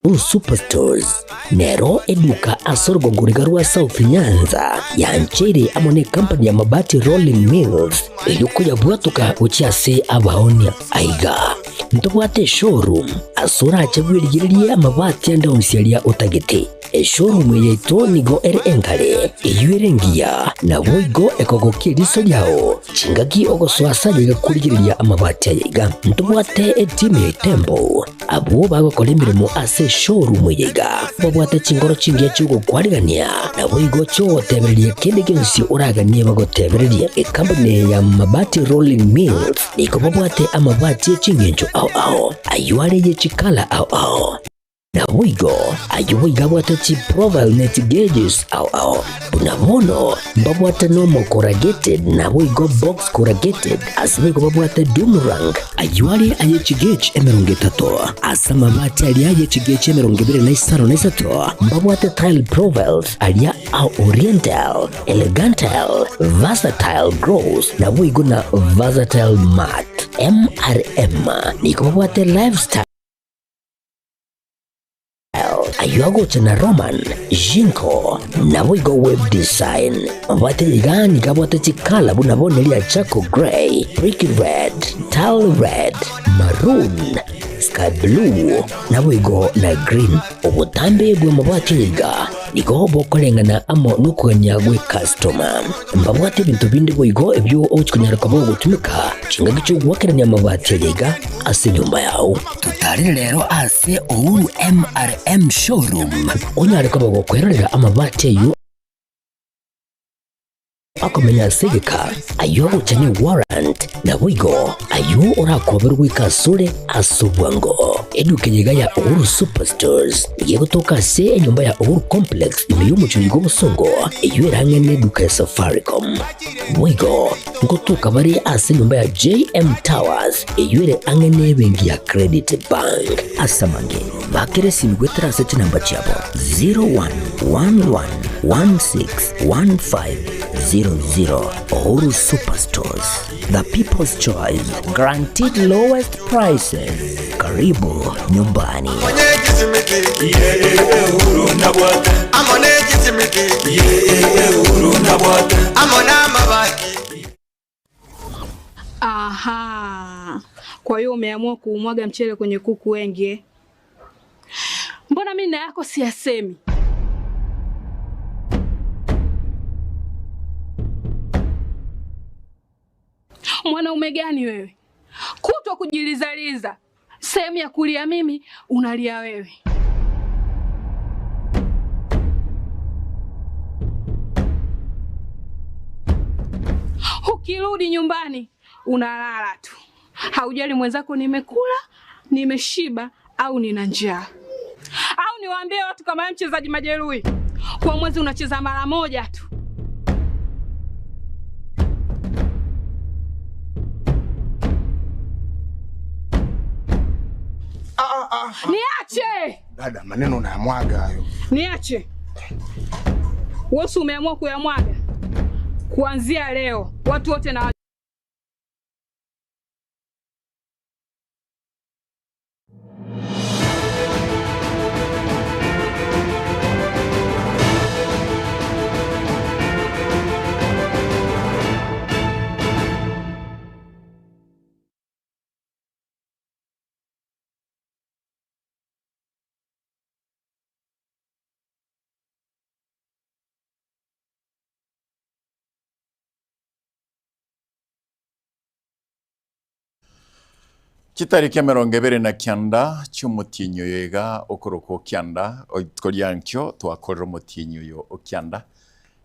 Uhuru Superstores nero eduka ase orogongo riga rwa South Nyanza yancheire amo ne company ya Mabati Rolling Mills eyio koyabwatoka gochia ase abaonia. Aiga ntobwate eshowroom ase orache bwerigererie amabati ande onsi aria otagete. Eshowroom eye yaito nigo ere enkare, eyio ere engiya, naboigo ekogokia eriso riao chingaki ogosoa ase aye iga korigereria amabati aya iga. Ntobwate etimu ya Itembo Abwo bagokora emeremo ase eshowroom eye iga babwate chinkoro chingiya chi'ogokwarigania, naboigo chi'ogotebereria kende gionsi oraganie bagotebererie. Ekampuni eye ya Mabati Rolling Mills nigo babwate amabati e chingencho ao ao, ayio are ye chikala ao ao. Naboigo ayio boigo abwate chiprofile ne chigeges ao ao. Buna bono mbabwate normal corrugated naboigo box corrugated, ase boigo babwate doom rank, ayio are aye chigauge 30, ase amabati aria aye chigauge 23 mbabwate tile profiles aria a oriental, elegantile, versatile gloss naboigo na versatile matte. MRM nigo babwate lifestyle. Ayio agocha na Roman, Jinko, naboigo Web Design. Mabwate iga nigo abwate chikala buna bono eria charcoal grey, brick red, tile red, maroon, sky blue, naboigo na green. Obotambe bw'amabwate aya iga nigo bokoreng'ana amo nokogania gw'ecustoma. Mbabwate ebinto binde boigo ebio ogochia konyara koba ogotumeka chingaki chi'ogoakerania amabati aya iga ase enyomba yao. Totarire rero ase Uhuru MRM Showroom onyare koba gokwerorera amabati ayio akomenya ase egeka, ayio agocha ne warrant, naboigo ayio orakoberwe goika asore ase obwango. Eduka eye iga ya Uhuru Superstores nigo egotoka ase enyomba ya Uhuru Complex ime y'omochie oyo bw'obosongo eyio ere ang'e neduka ya Safaricom. Boigo Ngotoka bare ase enyomba ya JM Towers eyio ere ang'e nebenki ya Credit Bank. Ase amange, bakera esimi goetera ase chinamba chiabo 0111161500. Uhuru Superstores, the people's choice, guaranteed lowest prices. Karibu nyumbani. Aha. Kwa hiyo umeamua kuumwaga mchele kwenye kuku wengi eh? Mbona mimi na yako siyasemi? Mwanaume gani wewe? Kutwa kujilizaliza, sehemu ya kulia mimi unalia wewe. Ukirudi nyumbani unalala tu, haujali mwenzako nimekula, nimeshiba au nina njaa. Au niwaambie watu kama wewe mchezaji majeruhi, kwa mwezi unacheza mara moja tu. Ah, ah, ah. Niache Dada, maneno unayamwaga hayo. Niache. Wewe umeamua kuyamwaga. Kuanzia leo watu wote na Chitariki 29 chi'omotienyi oyo iga okorokwa okianda, rituko ria nkio twakorire omotienyi oyo okianda,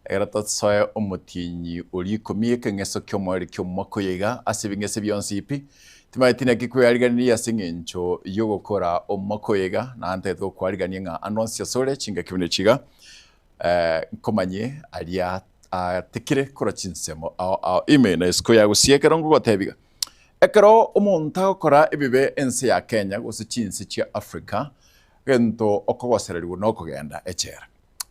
ekero tosoe omotienyi oria ikomi ekeng'eso ki'omoerio ki'omwaka oyo iga ase ebing'ese bionsi pi, timanyeti naki kweyariganirie ase eng'encho y'ogokora omwaka oyo iga, naende ntagete gokoarigania ng'a ande onsi asore chingaki buna echi iga, nkomanye aria atekire korwa chinsemo ao ao ime na isiko ya gusii ekero ngogotebi iga. Ekero omonto agokora ebibe ense ya Kenya gose chinse chia Africa, gento okogosererigwa nokogenda echela.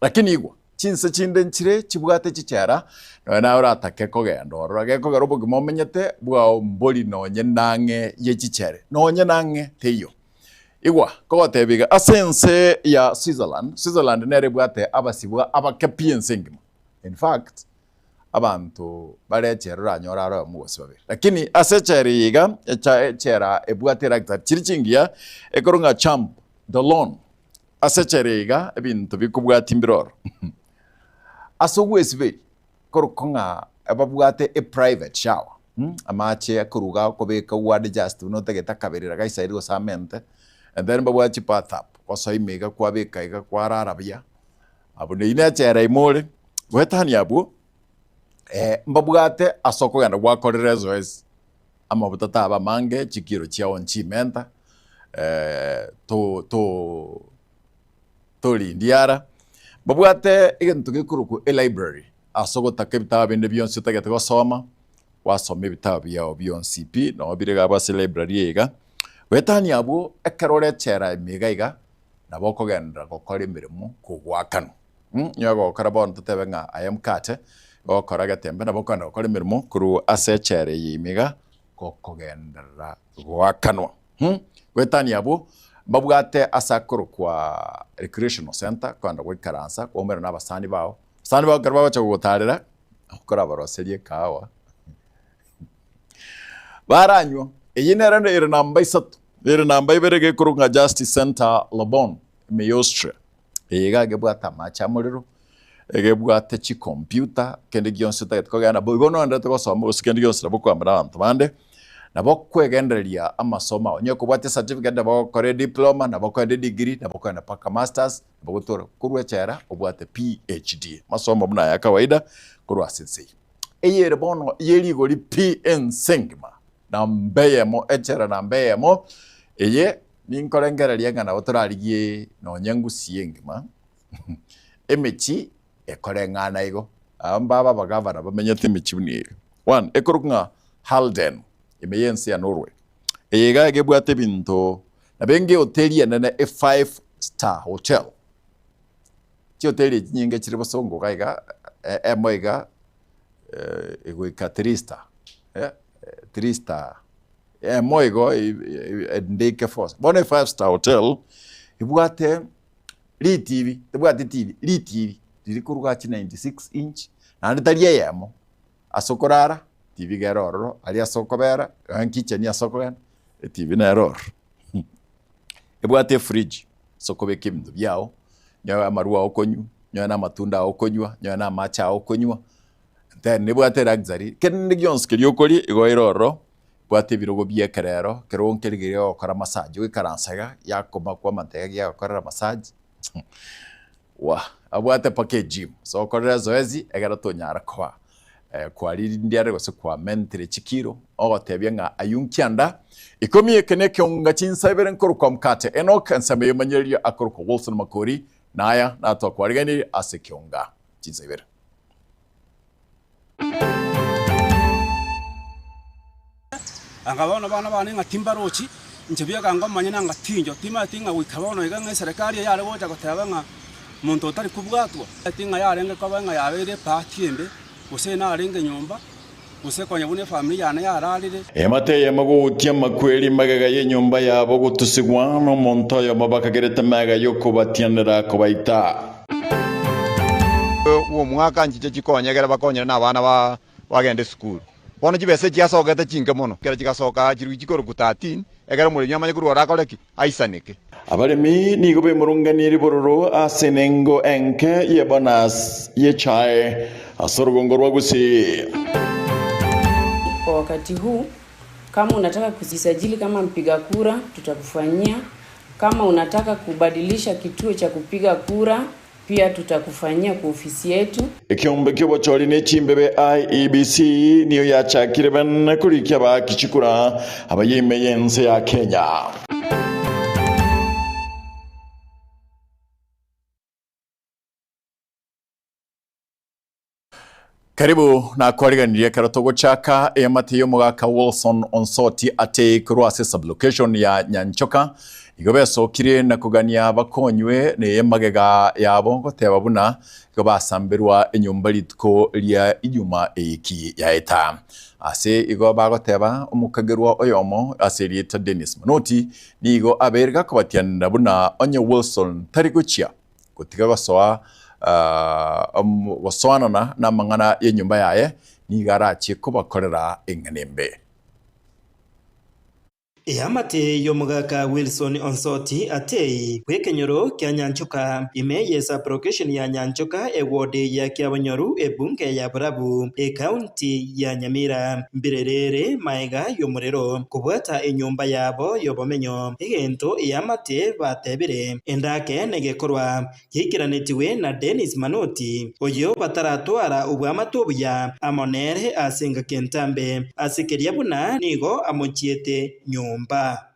Lakini igwa, chinse chinde nchire chibwate chichela, nonya naye oratake kogenda ororo, gekogera obogima omenyete bwao mbori nonye nang'e ye chichere, nonye nang'e teiyo. Igwa, nkogotebia iga, ase ense ya Switzerland, Switzerland nere ebwate abasibwa abake pi ense engima. In fact, abanto bare echela oranyore are oyomo gose babere. Lakini ase echela eye iga, echa echela ebwate eluxury chiri chingiya, ekorwa ng'a Champ Dolon. Ase echela eye iga, ebinto bikobwatia mbire oro. Ase ogwesiberia, korokwa ng'a babwate eprivate shower, amache akoruga okobeka oadjust buna otagete akaberera gaisaire gose amente, and then babwate chibathtub, gosoa ime iga kwabeka iga kwarara buya, abwo neyio ne echela ime ore, goetania abwo, mbabwate ase okogenda gwakorera ezoezi, amabuta taba amange, chikiro chiao nchimenta, to to torindiara, Mbabwate egento gekorokwa elibrary ase ogotaka ebitabu binde bionsi otagete gosoma, gwasoma ebitabu biao bionsi pi, noo bire iga abwo ase elibrary eye iga. Goetania abwo, ekero ore echela ime iga iga, nabo okogenderera gokora emeremo kogoakanwa. Onye gokora bono totebe ng'a aye mkate, gokora getembe nabo okogenda gokora emeremo korwa ase echela eye ime iga, gokogenderera goakanwa. Goetania abwo, mbabwate ase akorokwa recreational centre, kogenda goikaransa, kwaumera na abasani bao. Abasani bao ekero bagocha gogotarera, okorabaroserie ekahawa, baranywa. Eyio nere ere namba isato, ere namba ibere gekorokwa ng'a Justice Centre Lobon, ime ya Austria. Eye iga egebwate amache amorero, egebwate chicomputer, kende gionsi otagete kogenda boigo noenderete gosoma gose kende gionsi nabo okoamba na abanto bande, nabo okwegendereria amasomo ao. Onye kobwate ecertificate nabo ogokora ediploma, nabo okogenda edegree, nabo okogenda mpaka masters, nabo ogotora korwa echela obwate PhD. Masomo buna aya kawaida korwa ase ense eyio. Eye ere bono ye rigori pi ense engima, namba eyemo, echela namba eyemo, eye Ninkorengereria ng'a nabo torarigie nonya engusi engima, emechie ekoreng'ana igo. Aba mbaba abagavana bamenyete emechie buna eye. One, ekorokwa ng'a Halden, ime y'ense ya Norway. Eye iga egebwate ebinto, nabo enge ehoteli enene e five star hotel. Chihoteli echi chinyinge chire bosongo iga iga, emo iga egoika three star, three star. Emo igo ndike force. Bono e five star hotel ebwate ritibi, tebwati TV, ritibi riri korwa chi 96 inch naende tari eyemo ase okorara TV iga ere ororo, aria ase okobera, nonya kitchen ase okogenda etv nere ororo. Ebwate efridge ase okobeka ebinto biago, nyowe amarwa ao okonywa, nyowe na amatunda ao okonywa, nyowe na amache ao okonywa. Then nebwate luxury, kende gionsi keria okoria igo ere ororo, ebwate ebirogo bia ekerero, ekerogo nkeri keria gegokora massage, oikaransa iga, giakomakwa amate iga giagokorera massage, wah! Abwate mpaka egym, so okorere zoezi egere tonyara koba kwaririndiare gose kwamentire chikiro, ogotebia ng'a ayio nkianda ikomi eke na ekeonga chinsa ibere nkorokwa mkate Enock, ensemo eyomanyereri akorokwa Wilson Makori, naya natwakwariganirie ase ekeonga chinsa ibere. Anga bono abana bane ng'a timbarochi, inche bieka ngomanya ng'a tincho, timanyeti ng'a goika bono iga ng'a eserekari eye yare gocha goteba ng'a monto otari kobwatwa, timanyeti ng'a yarenge koba ng'a yabeire ebahati embe, gose narenge nyomba, gose konya buna efamiri yane yararire. Emate eyemo gotia amakweri magega y'enyomba yabo gotusigwa nomonto oyomo bakagerete magega y'okobatianera kobaita. Bw'omwaka nchiche chikonye ekero bakonyire na abana ba bagende esukuru. Bono chibesa echi chiasokete chinke mono, ekero chigasoka chirwe chikorokwa 13, ekero omoremi amanye korwa ore akore ki? Aisaneke. Abaremi nigo bemurunganirie bororo ase enengo enke y'ebonus y'echae ase orogongo rwa Gusii. Kwa wakati huu kama unataka kujisajili kama mpiga kura tutakufanyia. Kama unataka kubadilisha kituo cha kupiga kura pia tutakufanyia kwa ofisi yetu. Ekeombe ki'obochori ne chimbebe IEBC niyo yachakire bene korikia abaaki chikura abayia ime y'ense ya Kenya. Karibu nakwariganirie ekero togochaka eamate y'omogaka Wilson Onsoti ate korwa ase sublocation ya Nyanchoka igo besokire na kogania bakonywe neye magega yabo goteba buna igo basamberwa enyomba rituko ria ijuma eiki yaeta. Ase igo bagoteba omokagerwa oyomo ase erieta Dennis Manoti nigo abeire gakobatianera buna onye Wilson tari gochia gotiga gosoa gosoanana namang'ana y'enyomba yaye, nigo arachie kobakorera eng'ana embe. Eamate y'omogaka Wilson Onsoti Atei bw'ekenyoro kia Nyanchoka ime ye sub-location ya Nyanchoka eward ya Kiabonyoru ebunge ya Borabu ekaunti ya Nyamira mbirerere maega y'omorero kobwata enyomba yabo y'obomenyo egento eamate batebire endake negekorwa Yaikeranetigwe na Dennis Manoti, oyio bataratwara obwamate obuya amo nere ase engaki entambe, ase keria buna nigo amochiete nyomba.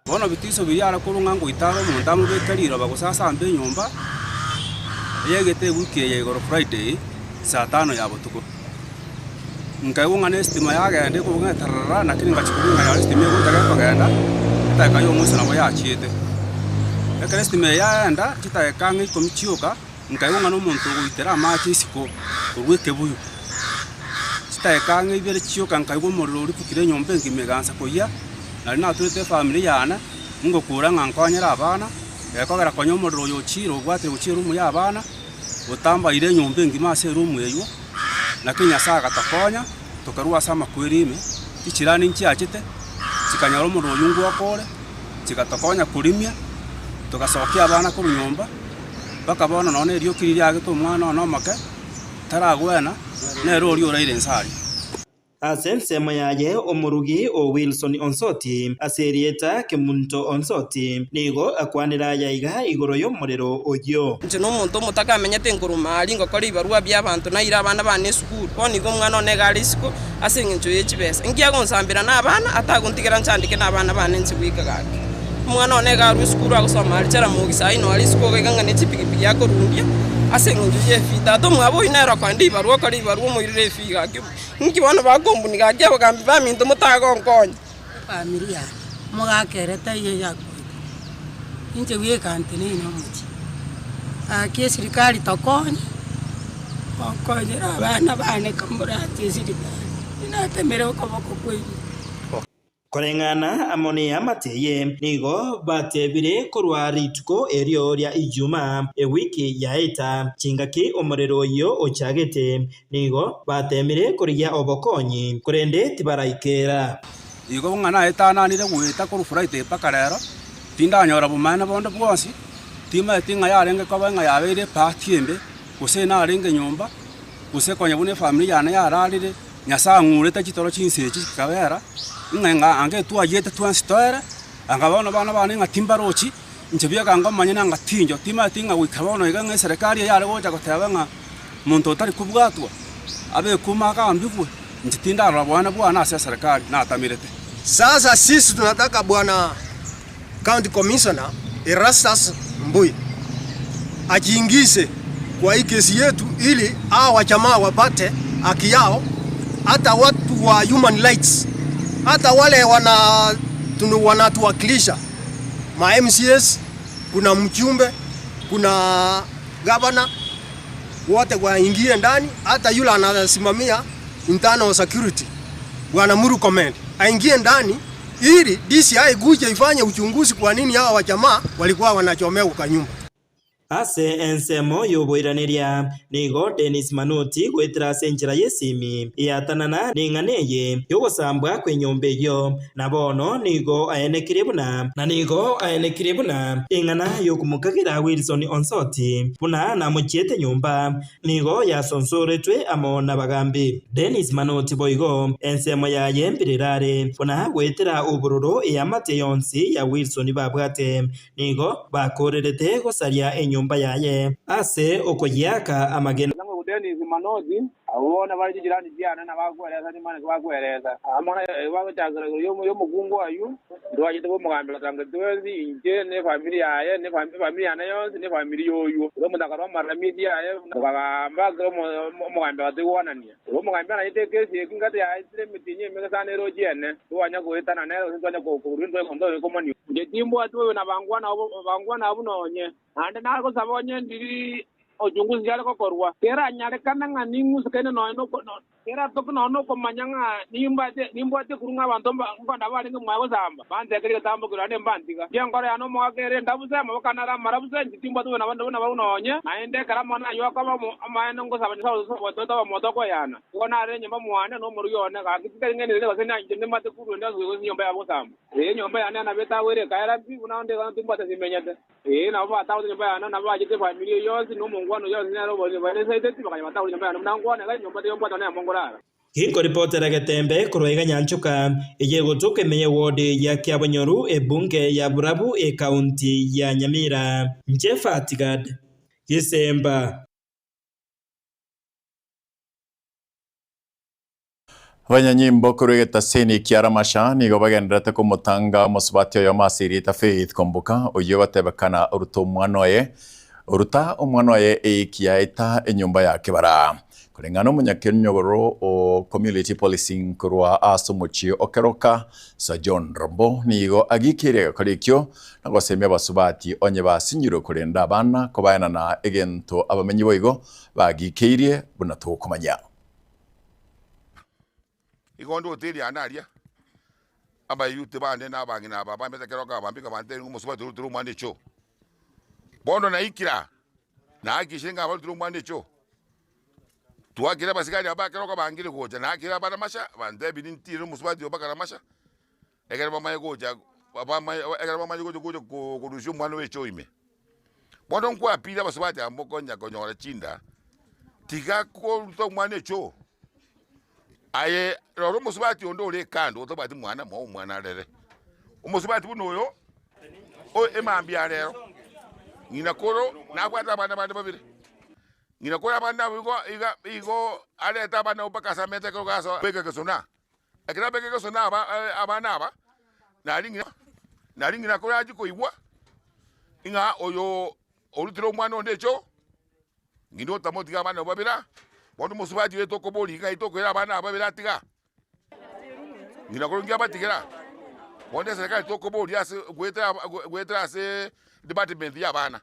Bono bitiso biria are korwa ng'a ngoita are omonto amobeke riroba gose asambe enyomba, eyegete ewiki eye igoro Friday, saa tano ya botuko. Nkaigwa ng'a nesitima yagenda ekobuga ng'a tararara lakini ngachia kobua ng'a yare esitima egocha gekogenda, edageka ya omwisa nabo yachiete. Ekero esitima eye yaenda, chidageka ang'e ikomi chioka, nkaigwa ng'a na omonto ogoitera amache isiko korwa ekebuyu. Chidageka ang'e ibere chioka nkaigwa omorero oripukire enyomba engima egaansa koyia, nari naturete efamiri yane, ngokura ng'a nkonyere abana, gekogera konya omorero oyo ochire obwatire gochia eroom ya abana. Otambaire enyomba engima ase erumu eyio, naki Nyasae agatokonya, tokarua ase amakweri ime, chichirani nchiachete, chikanyora omorero oyio ngwoka ore, chigatokonya korimia, togasokia abana korwa nyomba, mpaka bono nonya na erioki riria riagete omwana one omoke, taragwena, nere oria oraire inse aria. Ase ensemo yaye omorugi o Wilson Onsoti, ase erieta Kemunto Onsoti, nigo akwanire aya iga igoro y'omorero oyio. Inche nomonto omotaka amenyete nkoruma aria ngokora ebibarua bi'abanto naire abana bane esukuru. Bono igo omwana one iga are isiko ase engencho ye chibesa. Inki agonsambera nabana atagontigera nchandeke nabana bane inche bweka gaki. Omwana one iga arwe esukuru agosoma aria Jaramogi saii noyo are isiko iga ng'a ne chipigipigi akorundia ase engencho y'efee. Tata omwabo oyio nere okoenda ebibarua okora ebibarua omoirere efee gaki. Inki bono bakombuni gaki abagambi baminto motagonkonya? Efamiri yane, omogaka ere taiyo yakwete, inche bweka nteneine omochie. Gaki esirikari tokonye, gokonyera abana bane kamborache esirikari, inatemere okoboko kwaino. Koreng'ana amo neamate eye, nigo batebire korwa rituko erio ria Ijumaa, ewiki yaeta, chingaki omorero oyio ochagete, nigo bateemire korigia obokonyi, korende tibaraikera. Igo ng'a naetananire goeta korwa Friday mpaka rero, tindanyora bomaene bonde bwonsi, timaeti ng'a yarenge koba ng'a yabeire ebahati embe, gose narenge nyomba, gose konya buna efamiri yane yararire. Nyasae ang'urete chitoro chinse echi chikabera, ng'a ng'a ange twayiete twensi toere, anga bono abana bane ng'a timbarochi, inche bieka ngomanya ng'a tinjo, timanyeti ng'a goika bono iga ng'a eserekari eye yare gocha goteba ng'a monto otari kobwatwa, abekwe ime agambigwe, inche tindarora boene bwane ase eserekari natamerete. Sasa sisi tunataka bwana County Commissioner Erastus Mbui ajiingize kwa hii kesi yetu ili hawa jamaa wapate haki yao, hata watu wa human rights, hata wale wana wanatuwakilisha ma MCAs, kuna mjumbe, kuna gavana, wote waingie ndani, hata yule anasimamia internal security bwana Murkomen aingie ndani ili DCI ikuje ifanye uchunguzi kwa nini hawa wajamaa walikuwa wanachomewa kwa nyumba. Ase ensemo y'oboiraneria, nigo Dennis Manoti goetera ase enchera y'esimi eatanana neng'ana eye y'ogosambwa kw'enyomba eyio, na bono nigo aenekirie buna na nigo aenekirie buna eng'ana y'okomokagera Wilson Onsoti buna namochiete nyomba Nigo yasonsoretwe amo nabagambi. Dennis Manoti boigo ensemo yaye mbirerare buna goetera obororo eamate yonsi ya Wilson babwate. Nigo bakorerete gosaria enyomba yaye ase okoyiaka amagena. Dennis Manoti, abwo bono bare chijirani chiane na bakweresa nimanye ki bakweresa. Amo naye bagochakera igoro y'omokungu oyio, ntwachete komogambera tangeti twensi, inche ne efamiri yaye, ne efamiri yane yonsi, ne efamiri y'oyio. Kera omonto akarua amaramisi aye, tokagamba kera omogambi agatoigwanania. Igo omogambi anachete ekesi eke engati yaetire emetienyi emeke sana erochie ene, titwanya goetana nere gose titwanya korua intwe komanywa. Inche timbwati bobe na bangwana abwo nonye. Naende nagosaba onye ndiri ochungusi yare gokorwa, keranyarekane ng'a ning'usekaine nonya keratoke nonya nokomanya ng'a nimbwate korwa ng'a abanto nkonda barenge mwaye gosamba, bantekerie egetambokero naende mbantiga. Inche enkoro yane omogaka ere endabu se, amaboko ane are amarabu se, inche timbwati bobe buna barabwo nonye. Naende ekero amang'ana ayio akoba amaene ngosaba Nyasae otoete omoto okoyana, nigo nare enyomba mwane na omorugi one, gaki titari ng'enderere gose inche nimate korwa ende gose enyomba yabo gosamba. Ee, enyomba yane nabo etagwere ekaera pi, buna onde iga timbwate ase imenyete. Ee, nabo batagote enyomba yane, nabo bachete efamiri eyio yonsi, na omongwana oyio yonsi nere oboriri banesaiteti, bakanya batagore enyomba yane buna nkwane, iga enyomba teiyo mbwate nemo nkorara. Ginkoripotera getembe korwa iga Nyanchoka, eye egotoka ime y'ewodi ya Kiabonyoru, ebunge ya Burabu, ekaunti ya Nyamira. Inche Fatigad Gisemba. Abanyanyimbo korwa egetaseni kia Ramasha nigo bagendererete komotanga omosubati oyomo ase erieta Faith Kwamboka, oyio gotebekana oruta omwana oye oruta omwana oye eiki yaeta enyomba ya kebara. Koreng'ana omonyakenyoro o Community Policing korwa ase omochie o Keroka, Sir John Rombo nigo agikeire egekora ekio na gosemia abasubati onye basinyirwe korenda abana kobaenana egento abamenyi boigo bagikeirie buna tokomanya. Igo onde oteria aande aria, Abayuti bande na abang'ina aba bamete ekero okabambika bantebirie ng'a omosubati orutire omwana echoo. Bono naikire aa, naakishire ng'a abarutire omwana echoo. Twakire abasigari aba ekero okabangire gocha, nakire abaramasha, bantebirie ntire omosubati oyo mpaka ramasha, ekero bamanye gocha bamanye ekero bamanye gocha gocha korusia omwana oyo echoo ime. Bono nkwapire abasubati aba mokonya konyora chinda, tiga koruta omwana echoo. Aye rora omosubati onde ore ekando otabwati mwana, moe omwana arere. Omosubati buna oyo, o emambia ya rero, ng'ina koro nabwate abana bande babere. Ng'ina koro abana abwo igo iga igo arete abana abwo mpaka ase amete ekero gasoa beka gesona. Ekero abeka gesona aba abana aba, nari ng'ina nari ng'ina koro achia koigwa, ng'a oyo orutire omwana onde echoo. Ng'ina otamotiga abana abwo babere aa, bono omosubati oye tokoboria ng'ai tokoira abana aba babere atiga aa? Ng'ina korwa inki abatigera aa? Bono eserekari tokoboria ase goetera aba goetera ase department ya abana,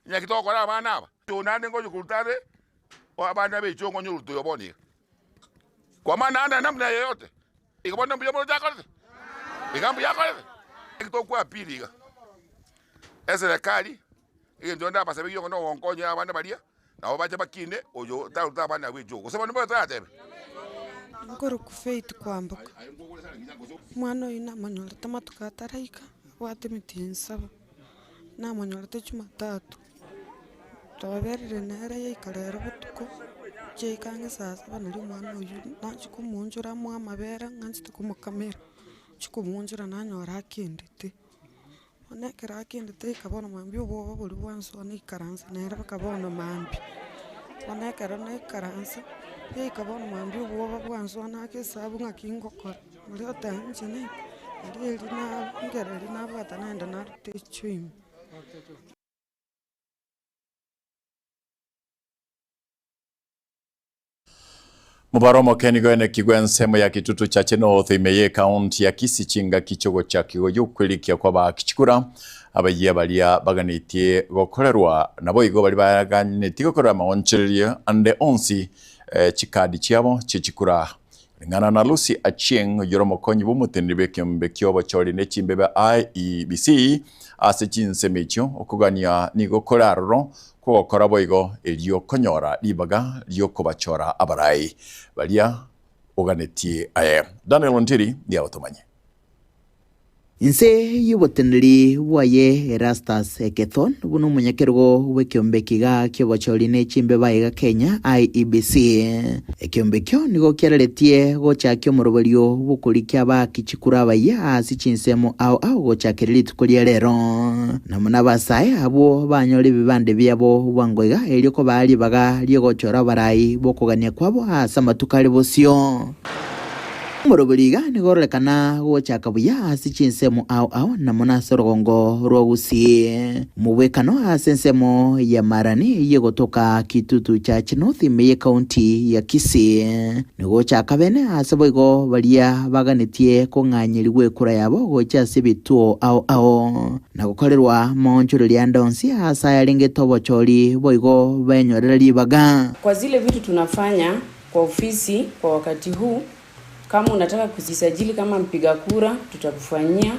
naki togokora abana aba? Oyo naende ngocha koruta are abana be echoo ngonye oruta oyo bono iga. Kwa maana ande namna yeyote, iga bono mbuya moroche akorete? Iga mbuya akorete? Eki tokoappeal iga, eserekari. Egento onde abasabe gionka nogonkonyera abande baria, nabo bache bakine, oyo tarute abande abwo echoo. Gose bono mbobe toratebe? Nkorokwa Faith Kwamboka, omwana oyio namonyorete amatuko ataraika, abwate emetienyi saba, namonyorete jumatatu, twaberire nere yaika rero botuko, chiaika ang'e saa saba nario omwana oyio nachia komoonchora amoe amabere ng'anchete komokamera, nchia komoonchora nanyora akendete. Bono ekero akendete goika bono mambia obwoba boria bwansoa naikaransa nere mpaka bono mambia. Bono ekero naikaransa, goika bono mambia obwoba bwansoa naka esabu ng'aki ngokora, oria oteba inche naika, erio erio na nkera erio nabwata naenda naruta echoo ime. Mobaro omokeni goenekigwe ensemo ya Kitutu Chache North ime ye ekaunti ya Kisii chingaki chiogochakigwa giokwerikia kw'abaaki chikura abayia baria baganetie gokorerwa naboigo baria baganetie gokorera amaonchorerio ande onsi chikadi chiabo chiechikura. Ring'ana na Lucy Achieng oyio ore omokonyi bw'omoteneneri bw'ekeombe ki'obochori ne chimbebe IEBC ase chinsemo echio okogania nigo kore aroro Kogokora boigo erio konyora ribaga ri'okobachora abarai baria oganetie aye. Daniel Ontiri niagotomanye. Inse y'oboteneneri bwaye Erastus Ekethon buna omonyakerogo bw'ekeombe ekiga ki'obochori ne chimbeba iga Kenya, IEBC. Ekeombe ekio nigo kiareretie gochakia omoroberio bw'okorikia abaaki chikura abayia ase chinsemo ao ao gochakera rituko ria rero. Namo nabasae abwo banyore ebibande biabo bwango iga erio kobaa ribaga ri'ogochora abarai b'okogania kwabo ase amatuko are bosio. Omoroberi iga nigo ororekana gochaka buya ase chinsemo ao ao na mono ase orogongo rwa Gusii. Omobwekano ase ensemo ya Marani eyio egotoka Kitutu Church North ime y'ecounty ya Kisii. Nigo gochaka bene ase boigo baria baganetie kong'anyerigwa ekura yabo gochia ase ebituo ao ao na gokorerwa amaonchoreria ande onsi ase ayarengete obochori boigo benyorere ribaga. Kwa zile vitu tunafanya kwa ofisi kwa wakati huu, kama unataka kujisajili kama mpiga kura, tutakufanyia.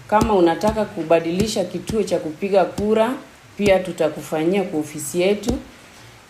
Kama unataka kubadilisha kituo cha kupiga kura, pia tutakufanyia kwa ofisi yetu.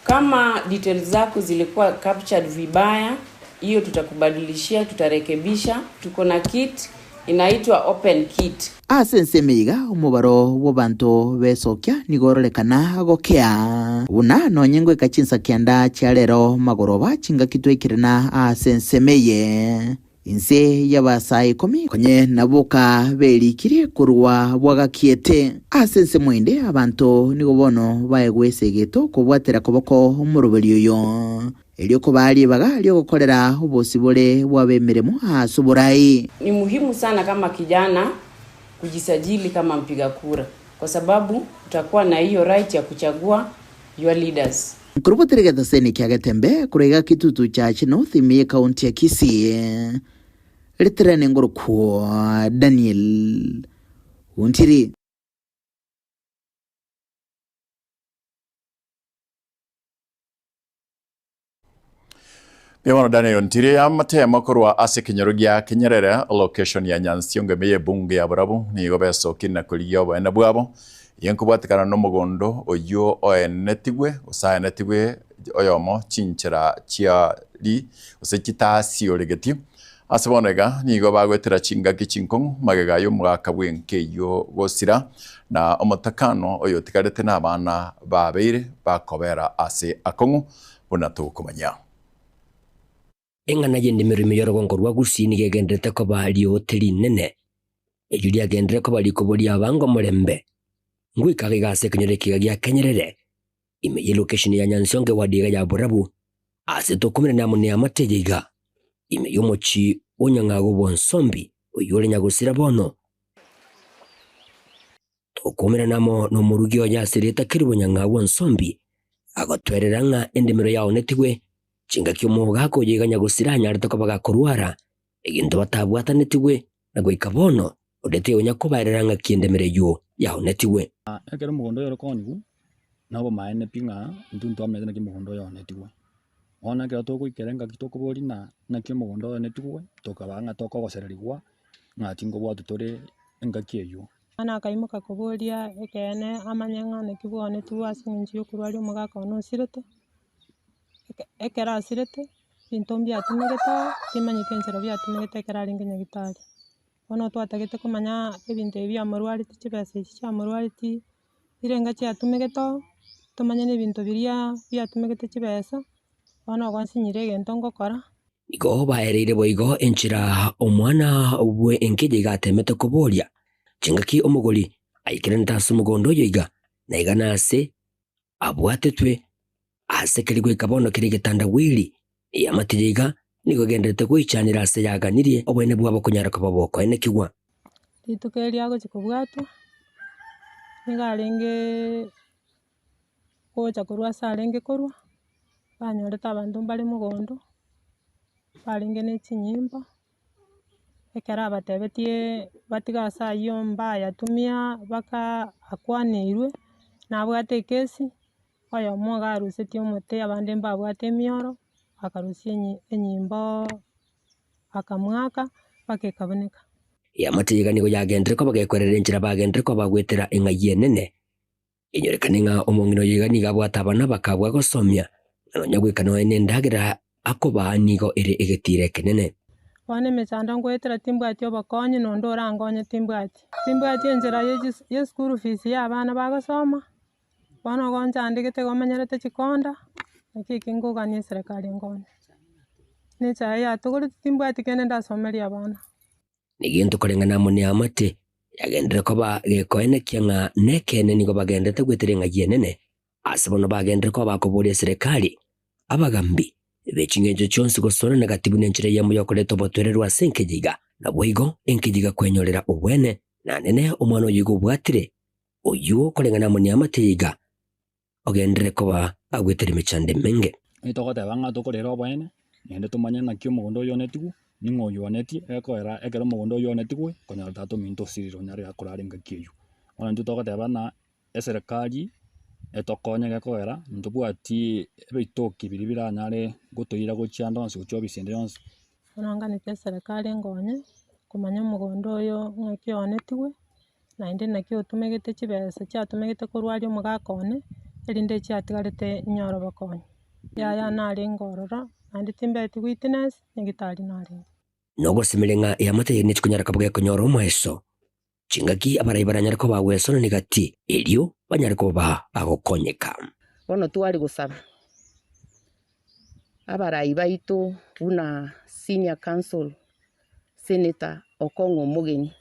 Kama details zako zilikuwa captured vibaya, hiyo tutakubadilishia, tutarekebisha. Tuko na kit inaitwa open kit. Ase ensemo iga omobaro bw'abanto b'esokia nigo ororekana gokea, buna nonye ngoika chinsa kianda chia rero magoroba chingaki twaikirana ase ensemo eye. Inse y'abasae ikomi konye naboka berikirie korwa bwagakiete. Ase ensemo ende abanto nigo bono baegwe esegeto kobwatera koboko omoroberi oyo, erio kobaa ribaga ri'ogokorera obosibore bw'abemeremo ase oborai. Ni muhimu sana kama kijana kujisajili kama mpiga kura kwa sababu utakuwa na hiyo right ya kuchagua your leaders. Nkorobotire egetaseni kia Getembe korwa iga Kitutu Church North ime y'Ekaunti ya Kisii. Ritirane ngorokwo Daniel Ontiri. Mbuya mono Daniel Ontiri amatemo korwa ase ekenyoro gia Kenyerere location ya Nyansiongo ime y'ebunge ya Borabu nigo besokire na korigia oboene bwabo Eye nkobwatekana nomogondo oyio oenetigwe, gose aenetigwe oyomo chinchera chia ri, gose chitasioregeti. Ase bono iga nigo bagoetera chingaki chinkong'u magega y'omogaka bw'enka eyio gosira, na omotakano oyotigarete nabana babeire bakobera ase akong'u, buna tokomanya. Eng'ana y'endemero ime y'orogongo rwa Gusii nigo egendererete koba riote rinene, erio riagenderere koba rikobo ri'abango omorembe. Ngoika iga ase ekenyoro ekiga gia Kenyerere, ime y'elokesheni ya Nyansiongo ewadi iga ya Borabu, ase tokomerana amo neamate eye iga, ime y'omochie o Nyang'ago bw'Onsombi, oyio ore nyagosira bono. Tokomerana amo nomorugi oye ase erieta Kerubo Nyang'ago Onsombi, agotwerera ng'a endemero yaonetigwe, chingaki omogaka oyo iga nyagosira anyarete koba gakorwara, egento batabwatanetigwe, na goika bono onde tionya kobaerera ng'aki endemero eyio yaonetigwe. Ekero omogondo oyo ore koonigwa, na obomaene pi ng'a intwe ntwamanyete naki omogondo oyo oonetigwe. Bono ekero togoikera engaki tokoboria ng'a naki omogondo oyo oonetigwe, tokaba ng'a tokogosererigwa ng'a tingobwatwa tore engaki eyio. Bono akaimoka koboria ekeene amanye ng'a naki bwaonetigwe ase eng'encho yokorwaria omogaka one osirete. Ekero asirete, ebinto mbiatumegete oo, timanyeti enchera biatumegete ekero arenge nyagetari. Bono twatagete komanya ebinto ebi biamorwareti chibesa echi chiamorwareti, rirenga chiatumegete oo, tomanye na ebinto biria biatumegete chibesa, bono igo nsinyire egento ngokora. Nigo baereire boigo enchera omwana bwe enkeja iga atemete koboria, Chingaki omogori aikeranete ase omogondo oyo iga, na iga nase abwatetwe ase keria goika bono kere egetandawili, eamate eye iga nigo egendererete goichanera ase yaganirie oboene bwabo konyara koba bokoenekigwa. Rituko erio agochia kobwatwa, nigo arenge gocha korwa ase arenge korwa, banyorete abanto mbare mogondo, barenge na chinyimbo. Ekero abatebetie batige ase ayio mbayatumia baka akwaneirwe, nabwate ekesi, oyomo iga arusetie omote abande mbabwate emioro, akarusia enyi enyimbooo akamwaka mpaka ekabuneka. Eamate iga nigo yagenderire koba gekwerera enchera bagenderire koba goetera eng'ai enene. Enyorekane ng'a omong'ina oyo iga nigo abwate abana bakabua gosomia, na nonya goika nonya nendagera akobaa nigo ere egetiira ekenene. Bono emechando ngoetera timbwati obokonyi na onde orankonye timbwati. Timbwati enchera ya chis ya eschool fees ya abana bagosoma, bono igo nchandegete igo menyerete chikonda, naki eki nkogania eserekari enkonye. Na echae yatogoreti timbwati kende ndasomerie abana. Negento koreng'ana amo neamate, yagenderere koba gekoenekia ng'a nekeene nigo bagenderete goetera eng'aki enene, ase bono bagenderere koba bakoboria eserekari, abagambi be ching'encho chionsi gosoanana gati buna enchera eyemo y'okoreta obotoereru ase enkeja iga. Naboigo enkeja iga kwenyorera obwene, na nene omwana oyio iga obwatire, oyio koreng'ana amo neamate eye iga ogenderere koba agwetera emechando emenge. Onye togoteba ng'a tokorera oboene, naende tomanye naki omogondo oyo onetigwe, ning'o oywo onetie, ekoera ekero omogondo oywo onetigwe, konyora tata ominto osirire onyare akorara engaki eywo. Bono intwe togoteba ng'a eserekari etokonye gekogera ntobwati ebitoki biria biranyare gotoira gochia ande onsi gochia ofisi ende yonsi. Bono nganete eserekari enkonye, komanya omogondo oyo ng'aki oonetigwe, naende naki otumegete chibesa chiatumegete korwa aria omogaka one, erinde chiatigarete nyore obokonyi. Yaya narenge ororo, naende timbeti witness, nyagetari narenge. Nogosemeria ng'a eamate yaino chikonyara koba gekonyora omoeso, chingaki abarai baranyare koba agwesonania gati, erio banyare koba bagokonyeka. Bono tware gosaba abarai baito buna senior counsel, senator Okong'o Omogeni,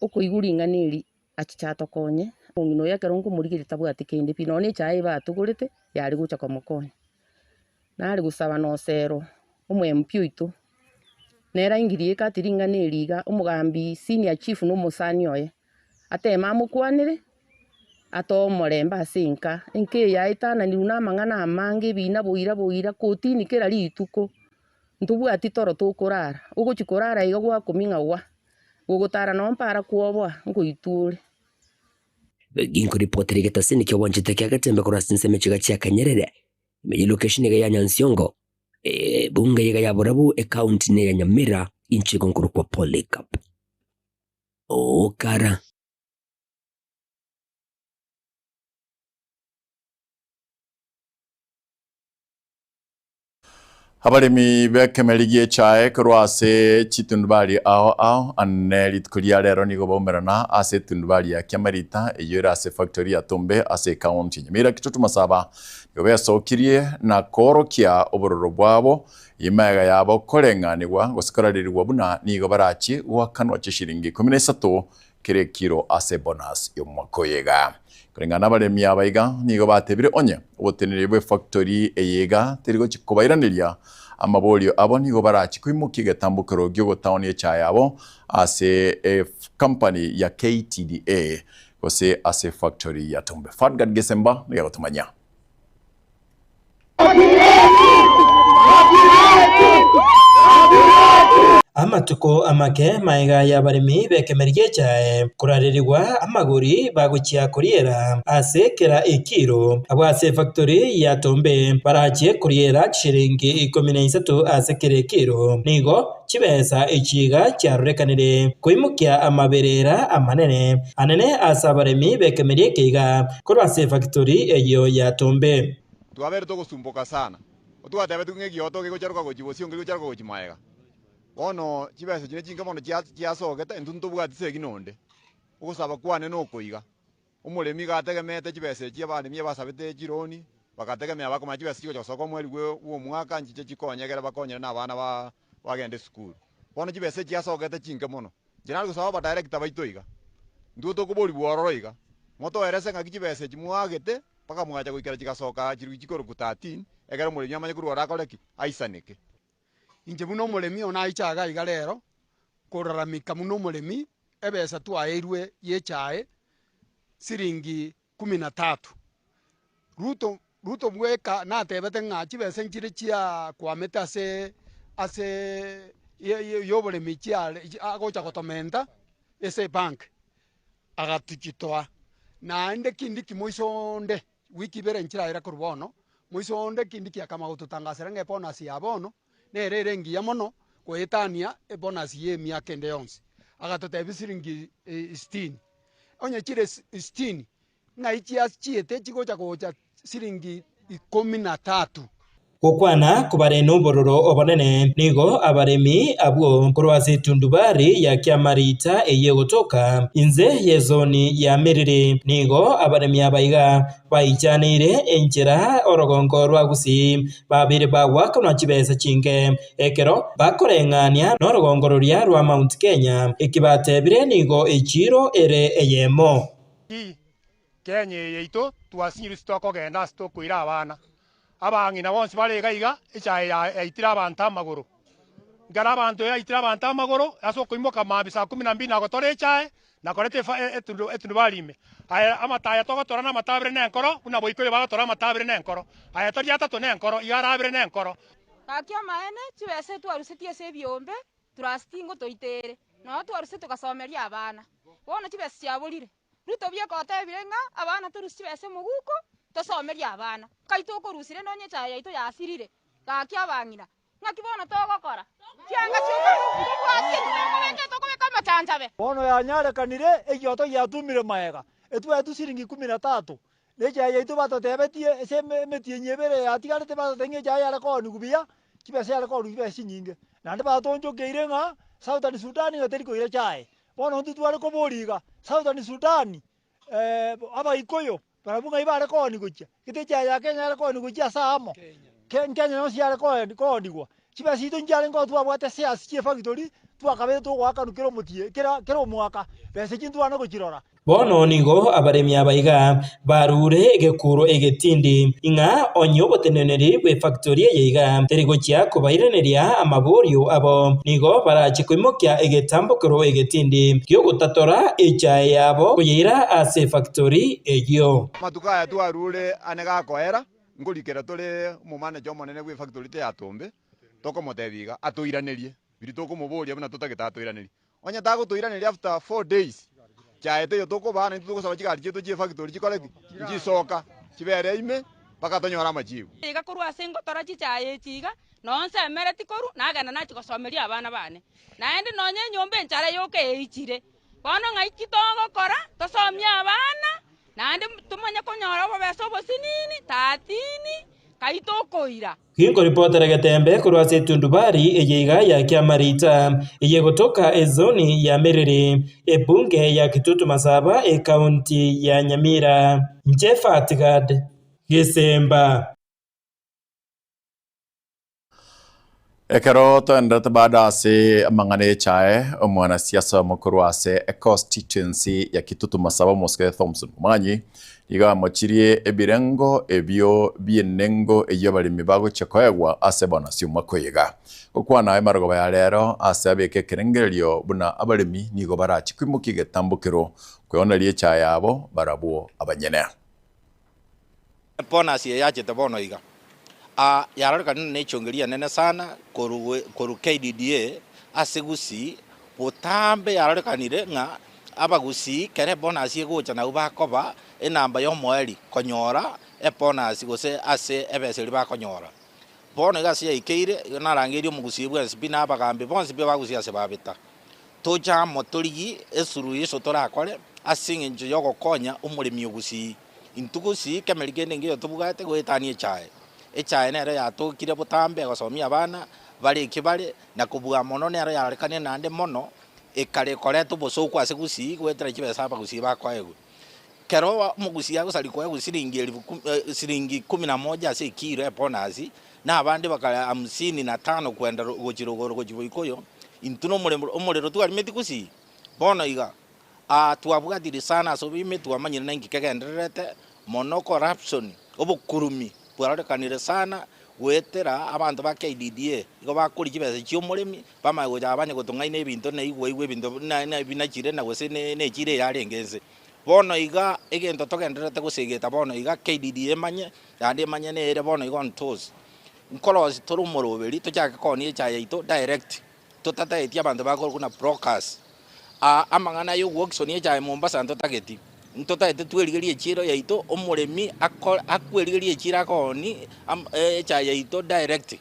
okoigwa ring'ana eri achiche atokonye, omong'ina oyo ekero nkomorigereria tabwati kende pi, nonya na echae batogorete yare gocha komokonya. Nare gosaba na osero omo MP oito, nere aingirie ekati ring'ana eri iga, omogambi senior chief na omosani oye, ateme amokwanere, atoe omorembe ase enka, enka eye yaetananirwe na amang'ana amange ebina boira boira kotini kera rituko. Ntobwati toro tokorara, ogochia korara iga gwakomia ng'a gwa, gogotara noo mpara kwoboa, nkoitwa ore. Ginkoripotera egetasini ki'obwanchete kia Getembe korwa ase ensemo echiga chia Kanyerere, ime ye location iga ya Nyansiongo, ebunge iga ya Borabu, ecounty ne ya Nyamira, inche igo nkorokwa Polycarp Okara. Abaremi b'ekemeri gi'echae korwa ase chitundubari ao ao ane rituko ria rero nigo baumerana ase etundubari ya Kiamarita eyio ere ase efactory ya Tumbe ase ecounty ya Nyamira Kitutu Masaba nigo besokirie na koorokia obororo bwabo imega yabo koreng'anigwa gose korarerigwa buna nigo barachie goakanwa chishiringi 13 kera ekiro ase bonus y'omwaka oyo iga. Koreng'ana nabaremi aba iga nigo batebire onye oboteneneri bw'efactory eye iga teri gochia kobairaneria amaborio abo nigo barachi koimokia egetambokero gi'ogotaonia echae yabo ase ecompany ya KTDA gose ase efactory ya Tumbe. Fadgard Gesemba nigo agotomanyia. Amatuko amake magega y'abaremi b'ekemeri gi'echae korarerigwa amagori bagochia koriera ase kera ekiro, abwo ase efactory ya Tombe barachie koriera chishiringi ikomi na isato ase kera ekiro. Nigo chibesa echi iga chiarorekanire koimokia amaberera amanene anene ase abaremi b'ekemeri eke iga korwa ase efactory eyio ya Tombe. Twabeire togosumboka sana, otwatebetigwe ng'a egioto gegocharoka gochia bosio ngegocharoka gochia magega. Bono chibesa echi nechinke mono chiasogete, intwe ntobwati segi nonde. Ogosaba kwane nokoiga, omoremi iga ategemeete chibesa echi abaremi abasabete chironi, bagategemea bakomanya chibesa chigocha gosoka omweri bwa omwaka nchiche chikonye ekere bakonyire na abana ba bagende esukuru. Bono chibesa echi chiasogete chinke mono. Inche nare gosaba abadirector baito iga, intwe tokoborigwa ororo iga, motoerese ng'aki chibesa echi mwaagete mpaka mwacha goikera chigasoka chirwi chikorokwa 13, ekero omoremi amanye korwa ore akore ki? Aisaneke. Inche buna omoremi one aiche iga iga rero, koraramika buna omoremi, ebesa twaeirwe y'echae siringi kumi na tatu. Ruto Ruto bweka natebete ng'a chibesa nchire chiakwamete ase ase y'oboremi chiare agocha gotomenta ase ebank, agatochitoa. Naende kindi ki moiso onde wiki ibere nchiraira korwa bono, moiso onde kindi ki akama gototangasera ng'a ebonus ya bono nere ere engiya mono goetania ebonus ya emiaka ende yonsi. Agatotebia siringi sitini, onye chire sitini, ng'ai chiachiete chigocha gocha siringi 13. Gokwana kobare nobororo obonene, nigo abaremi abwo korwa ase etundubari ya Kiamarita eyio egotoka inse y'ezoni ya Miriri, nigo abaremi aba iga baichaneire enchera orogongo rwa Gusii, babeire bagoakanwa chibesa chinke ekero bakoreng'ania norogongo roria rwa Mount Kenya, eki batebire nigo echiiro ere eyemo. Kenya eye yaito twasinyirwe titokogenda ase tokoira abana. Abang'ina bonsi bare iga iga, echaye yaitire abanto amagoro. Ekero abanto yaitire abanto amagoro, ase okoimoka mambia saa kumi na mbili na gotora echaye, na koreta etundubari ime. Aya amata aya togotora namata abere nenkoro, buna boikoyo bagotora amata abere nenkoro. Aya tori atato nenkoro, iga arabere nenkoro. Gaki amaene, chibesa etwarusetie ase ebiombe, trust ngotoitere, nonya twarusete togasomeria abana. Bono chibesa chiaborire. Ruto bieka otebire ng'a abana torusie chibesa emoguko, tosomerie abana. Nkai tokorusire nonye echaye yaito yasirire, gaki abang'ina. Ng'aki bono togokora? Chianga chioka ntobwati eki tokobeka etokobeka amachanchabe. Bono yanyarekanire egioto giatumire magega, etwaetwe siringi ikomi na tatu, na echaye yaito batotebetie ase emetienyi ebere yatigarete batotebia ng'a echaye yare koonigwa buya, chibesa yare koonigwa chibesa chinyinge. Naende batoonchokeire ng'a Southern Sudan ng'a teri koira chaye. Bono intwe tware koboria iga, Southern Sudan, Abaikoyo, barabwo ng'ai bare kooni gochia? Gete echaye ya Kenya yare kooni gochia ase aamo, Kenya yonsi yare koonigwa. Chibesa chiaito nchiarenge oo twabwate shares chie efactory, twakabeire togoakanwa kera omotie kera kera omwaka, besa echio ntwane gochirora. Bono nigo abaremi aba iga barure egekuro egetindi, ng'a onye oboteneneri bw'efactori eye iga teri gochia kobairaneria amaborio abo, nigo barache koimokia egetambokero egetindi gi'ogotatora echae yabo koyeira ase efactori eyio. Amatuko aya twarure ane gakoera, nkorikera tore omomanager omonene bw'efactori teyatombe, tokomotebia iga, atoiranerie biria tokomoboria buna totagete atoiranerie. Onye tagotoiraneria after 4 days, chaye teiyo tokobaa naintwe togosaba chigari chiaito chie factory chikore ki? Nchisoka, chibere ime mpaka tonyore amachibu. Iga korwa ase ngotora chichaye echi iga, nonye nsemereti korwa, nagenda nachia gosomeria abana bane. Naende nonye enyomba enchara yoka eichire. Bono ng'ai ki togokora? Tosomie abana, naende tomanye konyora obobesa obosinini, tatini, kai tokoira. Ginkoripotera getembe korwa ase etundubari eye iga ya Kiamarita, eye egotoka ezoni ya Meriri, ebunge ya Kitutu Masaba, ekaunti ya Nyamira. Inche Fatgad Gesemba. Ekero toenderete bado ase amang'ana y'echae, omwanasiasa omokoro ase econstituency ya Kitutu Masaba Omosike Thompson Momanyi nigo amochirie ebirengo ebio bi'enengo eyio abaremi bagochia koegwa ase bonasi omwaka oyo iga. Gokwana aye marogoba ya rero ase abeke ekerengererio buna abaremi nigo barache koimokia egetambokero kweoneria echae yabo barabwo abanyene. Bonus eye yachete bono iga, yarorekanire buna nechongeria enene sana korwa KDDA ase Gusii, botambe yarorekanire ng'a abagusii kera ebonus egocha nabwo bakoba enamba ya omoerio konyora ebonus gose ase ebesa eria bakonyora. Bono iga ase yaikeire, igo narangeirie omogusii bwensi pi na abagambi bonsi pi abagusii ase babeta. Toche amo torigie esuruhisho torakore ase eng'encho y'ogokonya omoremi o Gusii. Intwe Gusii kemeri kende nkeiyo tobwate goetania echae. Echae nero yatokire botambe egosomia abana bare eki bare, na kobua mono nero yarorekanire naende mono, ekare koreta obosooku ase Gusii goetera chibesa abagusii bakoegwa. Kero omogusii agosari koegwa siringi elifu kumi siringi kumi na moja ase ekiro ebonus, na abande bakare hamsini na tano kwenda gochia rogoro gochia boikoyo, intwe na omorembe omorero twarimeti gusii? Bono iga, aa twabwatire sana ase oboime twamanyire na inki kegendererete, mono corruption, obokurumi bwarorekanire sana goetera abanto ba KDDA, igo bakoria chibesa chia omoremi, bamanye gocha abanye gotong'aina ebinto na igwa igwa ebinto buna binachire na gose ne echiro eyarenge inse. Bono iga egento togendererete gosegeta bono iga KDDA emanye, naende emanye nere bono iga on toes. Nkorosi tore omoroberi tochake koonia echae yaito direct, totataeti abanto bakorokwa buna brokers. Aa amang'ana ya ogoauctionia echae Mombasa ntotageti, ntotagete twerigerie echiro yaito, omoremi akore akwerigeria echiro akoonia echae yaito direct.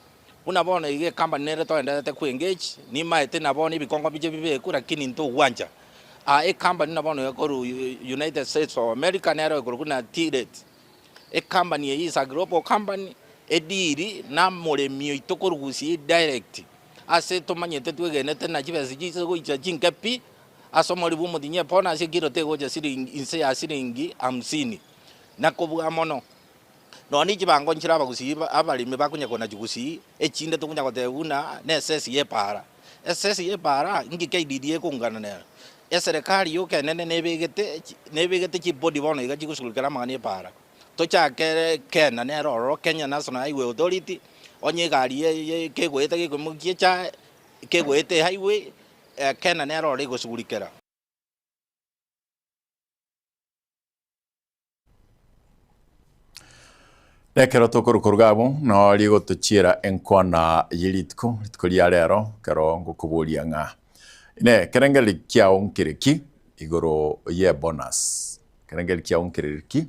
Buna bono iga ecompany nere toendererete ko engage, nimaete na bono ebikongo mbiche bibekwe lakini ntogwancha. Ecompany buna bono ekorwa United States of America nero ekorokwa buna T-Rate. Ecompany eyio is a global company, Ediri namoremi oito korwa Gusii direct ase tomanyete twegenete na chibesa chise goicha chinke pi ase omori bwa omotinyi ebonus ekiro tegocha siringi inse ya siringi hamsini na kobua mono. Nonya ne chibango nchire abagusii abaremi bakonya konachi Gusii echinde tokonya goteba buna ne esesi ya epaara. Esesi ya epaara inki KDDA ekongana nero? Eserekari yoka enene nebegete nebegete chibody bono iga chigosugurikera amang'ana ya epaara. Tochake Kena nere ororo, Kenya National Highway Authority, onye egari ye kegoeta gekoimokia echae, kegoeta ehighway, Kena nere ororo egosugurikera. Ekero tokorwa korwa abwo, noo rigotochiera enkwana ye rituko, rituko ria rero, ekero ngokoboria ng'a Inee, ekerengererio kiao nkere ki igoro y'ebonus? Ekerengererio kiao nkere ki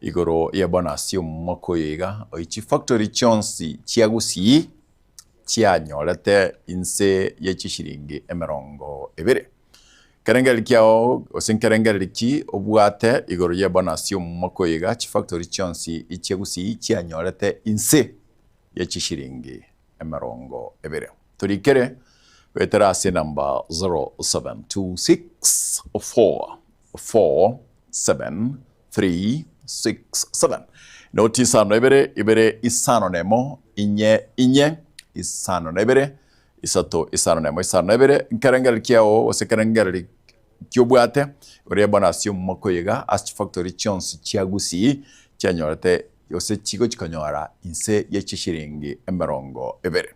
igoro y'ebonus y'omwaka oyo iga oyo chifactory chionsi chia Gusii chianyorete inse ye chishiringi emerongo ebere? Ekerengererio kiao gose nkerengererio ki obwate igoro y'ebonus y'omwaka oyo iga chifactory chionsi chia Gusii chianyorete inse ye chishiringi emerongo ebere. Torikere goetera ase enamba 0726447367 noti isano ibere ibere isano na emo inye inye isano na ibere isato isano na emo isano na ibere nkerengererio kiao gose kerengererio kiobwate oria bonus y'omwaka oyo iga ase chifactory chionsi chia Gusii chianyorete gose chigochi konyora inse ye chishiringi emerongo ebere.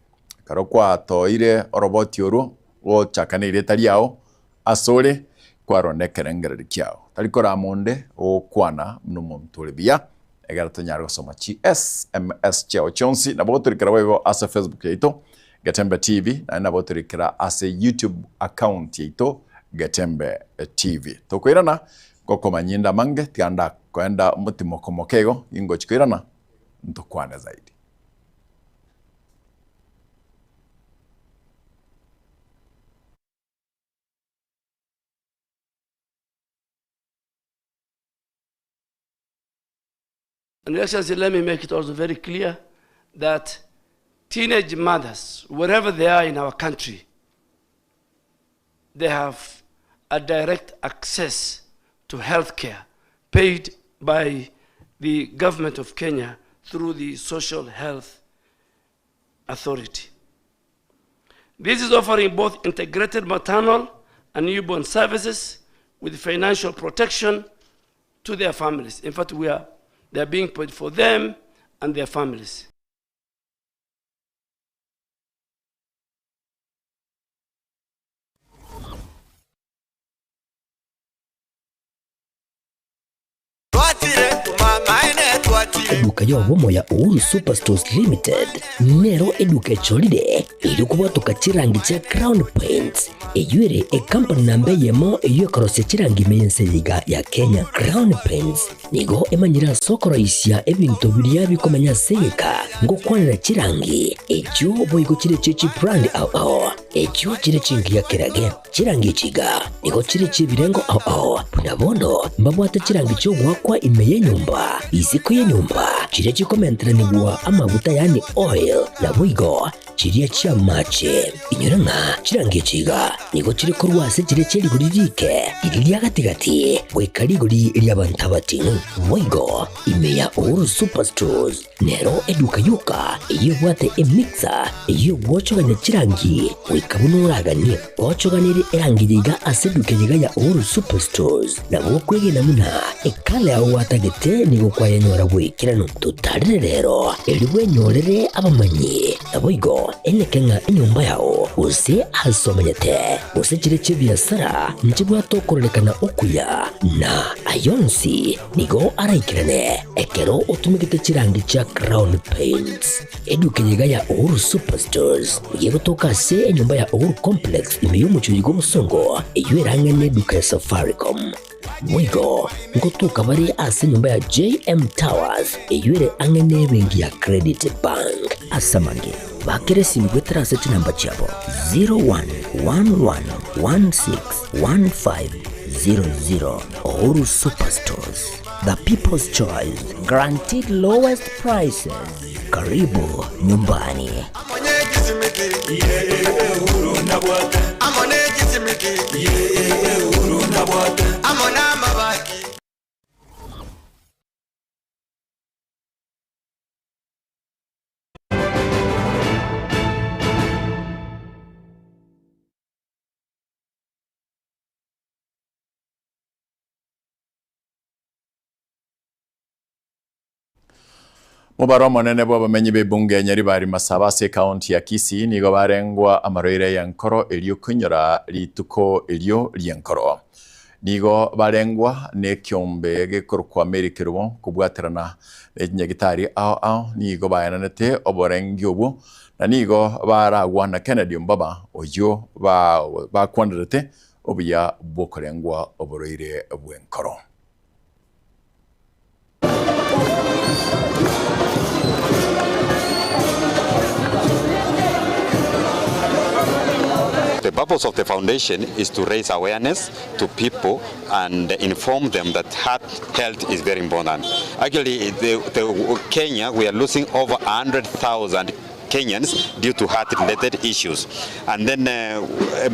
Ekero kwatoire oroboti orwo, gochaka nerieta riao asore, kwarora ekerengererio kiao. Tari korama onde ogokwana buna omonto ore buya, egere tonyare gosoma chi sms chiao chionsi. Nabo gotorikera boigo ase Facebook yaito Getembe TV, naende nabo gotorikera ase YouTube account yaito Getembe TV. Tokoirana ngokomanyia inde amange, tiga ndakoenda omotimoko moke igo, ingochi koirana ntokwane zaidi. And Your Excellency, let me make it also very clear that teenage mothers, wherever they are in our country, they have a direct access to health care paid by the government of Kenya through the Social Health Authority. This is offering both integrated maternal and newborn services with financial protection to their families. In fact, we are, they are being paid for them and their families. Eduka y'obomo ya Uhuru Superstores Limited nero eduka echorire erio kobwatoka chirangi chia Crown Paints eyio ere ekampani namba eyemo eyio ekorosia chirangi ime y'ense eye iga ya Kenya. Crown Paints nigo emanyire ase okoroisia ebinto biria bikomenya ase egeka ngokwanera chirangi echio boigo chire chie chibrand ao ao echio chire chingiya kerage. Chirangi echi iga nigo chire chi'ebirengo ao ao, buna bono mbabwate chirangi chi'ogoakwa ime y'enyomba, isiko y'enyomba, chiria chikomenteranigwa amaguta yaani oil, naboigo chiria chi'amache. Inyora ng'a chirangi echi iga nigo chire korwa ase chiria chie rigori riike, riria ria gati-gati, goika rigori ri'abanto abating'u. Boigo ime ya Uhuru Superstores Nero eduka yoka eyio ebwate emixer eyio egwochogania chirangi goika buna oraganie. Gochoganerie erangi yaiga ase eduka eyeiga ya Uhuru Superstores nabo okwegena buna ekala yao gwatagete nigo kwayenyora bw'ekeranu. Totarere rero erio bwenyorere abamanyi naboigo eneke ng'a enyomba yao gose ase omenyete gose chire chi'ebiasara nchibwate okororekana okuya na ayonsi Nigo araikerane ekero otumegete chirangi chia Crown Paints. Eduka eye iga ya Uhuru Superstores nigo egotoka ase enyomba ya Uhuru Complex ime y'omochie oyo bw'obosongo eyio erang'ane eduka ya Safaricom. Boigo ngotoka bare ase enyomba ya JM Towers eyio ere ang'e n'ebenki ya Credit Bank. Ase amange, bakera esimi goetera ase chinamba chiabo 01111615. 00. Uhuru Superstores, the people's choice, guaranteed lowest prices. Karibu nyumbani. Mobaro omonene bw'abamenyi b'ebunge ya Nyaribari Masaba ase ekaunti ya Kisii nigo barengwa amarwaire y'enkoro erio koinyora rituko erio ri'enkoro. Nigo barengwa nekiombe gekorokwa Mary Kerubo kobwaterana ne chinyagitari ao ao nigo baenanete oborengi obwo na nigo baragwa na Kennedy Ombaba oyio bakwanerete obuya bw'okorengwa oborwaire bw'enkoro. The purpose of the foundation is to raise awareness to people and inform them that heart health is very important. Actually, the Kenya, we are losing over 100,000 Kenyans due to heart-related issues. And then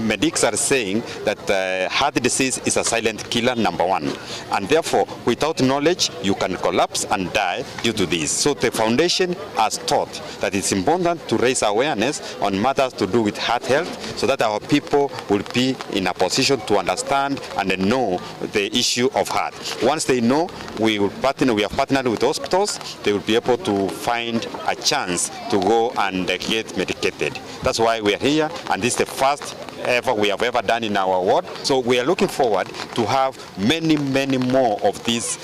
medics are saying that heart disease is a silent killer, number one. And therefore, without knowledge, you can collapse and die due to this. So the foundation has taught that it's important to raise awareness on matters to do with heart health so that our people will be in a position to understand and know the issue of heart. Once they know, we will partner, we have partnered with hospitals, they will be able to find a chance to go and get medicated. That's why we are here, and this is the first ever we have ever done in our ward. So we are looking forward to have many, many more of these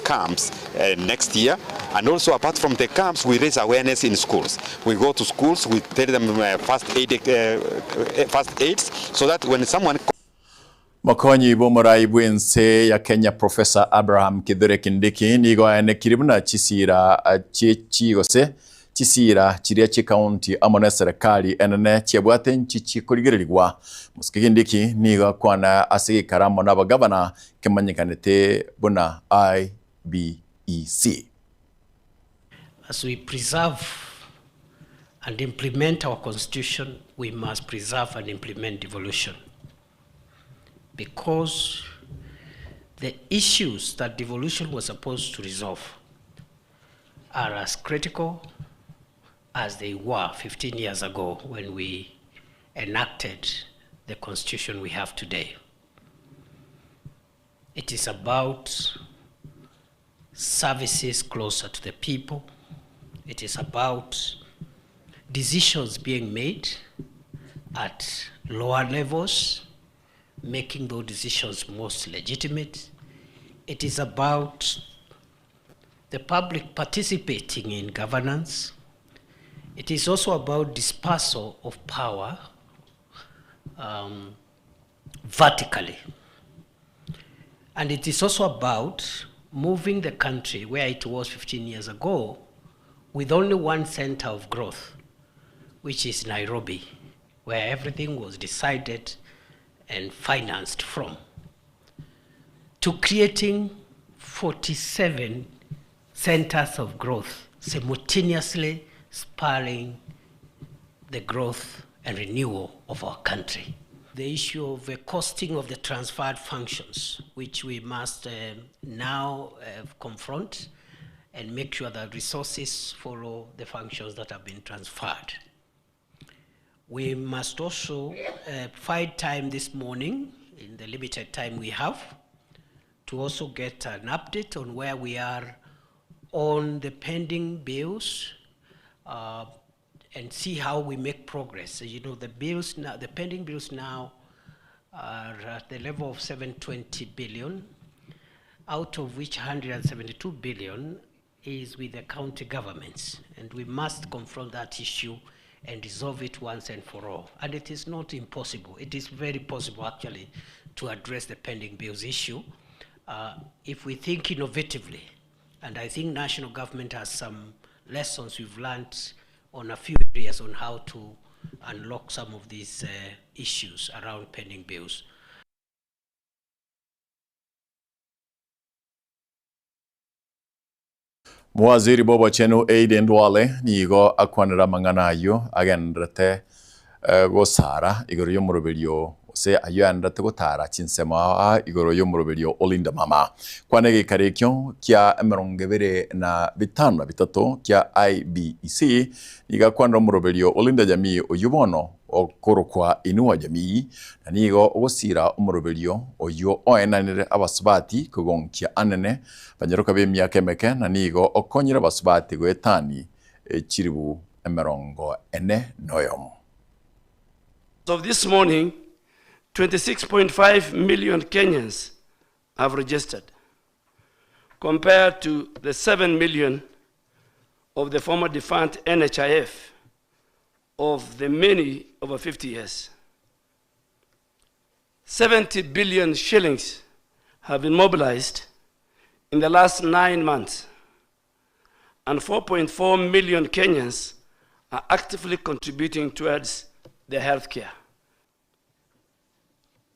camps next year. And also, apart from the camps, we raise awareness in schools. We go to schools, we tell them first aids, so that when someone Mokonyi bw'omorai bw'ense ya Kenya Professor Abraham Kithure Kindiki nigo aenekire buna chisira chie gose chisira chiria chi'ekaunti amo na eserekari enene chiabwate nchichi korigererigwa. Mosike Kindiki nigo akwana ase gekara amo na abagavana kemanyekanete buna IBEC. As we preserve and implement our constitution, we must preserve and implement devolution. Because the issues that devolution was supposed to resolve are as critical as they were 15 years ago when we enacted the constitution we have today. It is about services closer to the people. It is about decisions being made at lower levels, making those decisions most legitimate. It is about the public participating in governance. It is also about dispersal of power vertically. And it is also about moving the country where it was 15 years ago with only one center of growth, which is Nairobi, where everything was decided and financed from, to creating 47 centers of growth, simultaneously spurring the growth and renewal of our country. The issue of the costing of the transferred functions, which we must now confront and make sure that resources follow the functions that have been transferred. We must also find time this morning, in the limited time we have, to also get an update on where we are on the pending bills and see how we make progress. The bills now, the pending bills now are at the level of 720 billion, out of which 172 billion is with the county governments, and we must confront that issue and resolve it once and for all. And it is not impossible. It is very possible, actually, to address the pending bills issue if we think innovatively. And I think national government has some lessons we've learned on a few areas on how to unlock some of these issues around pending bills. Mowaziri bw'obochenu Aden Duale nigo akwanire amang'ana ayio agendererete gosara igoro y'omoroberio gose ayio agendererete gotara chinsemo aa igoro y'omoroberio o Linda Mama. Kwana egeikaro ekio kia emerongo ebere na bitano na bitato kia IBEC nigo akwanire omoroberio o Linda Jamii oyio bono okorokwa Inua Jamii na nigo ogosira omoroberio oyio oenanire abasubati kogonkia anene Banyaroka b'emiaka emeke, na nigo okonyire abasubati goetani chilifu 41. As of this morning, 26.5 million Kenyans have registered, compared to the 7 million of the former defunct NHIF of the many over 50 years. 70 billion shillings have been mobilized in the last 9 months, and 4.4 million Kenyans are actively contributing towards their health care.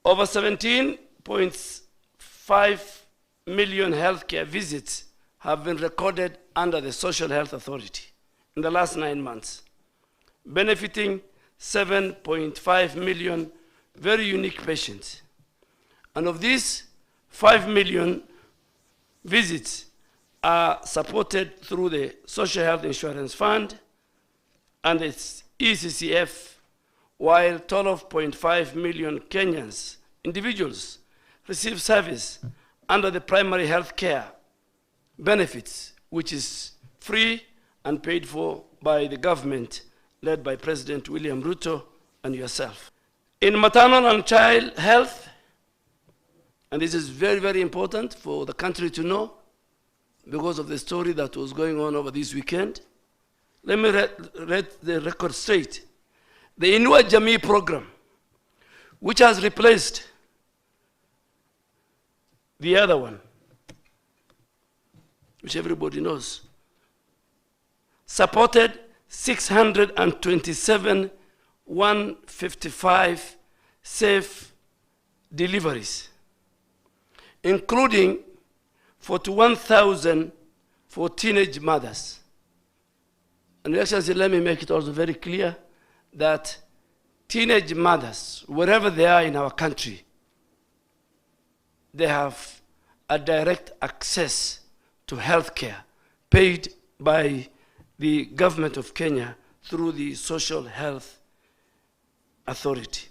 Over 17.5 million healthcare visits have been recorded under the Social Health Authority in the last 9 months, benefiting 7.5 million very unique patients. And of these, 5 million visits are supported through the Social Health Insurance Fund and its ECCF, while 12.5 million Kenyans, individuals, receive service under the primary health care benefits, which is free and paid for by the government led by President William Ruto and yourself. In maternal and child health, and this is very, very important for the country to know because of the story that was going on over this weekend, let me read the record straight. The Inua Jamii program, which has replaced the other one, which everybody knows, supported 627,155 safe deliveries, including 41,000 for teenage mothers. And Your Excellency, let me make it also very clear that teenage mothers, wherever they are in our country, they have a direct access to health care paid by the government of Kenya through the Social Health Authority.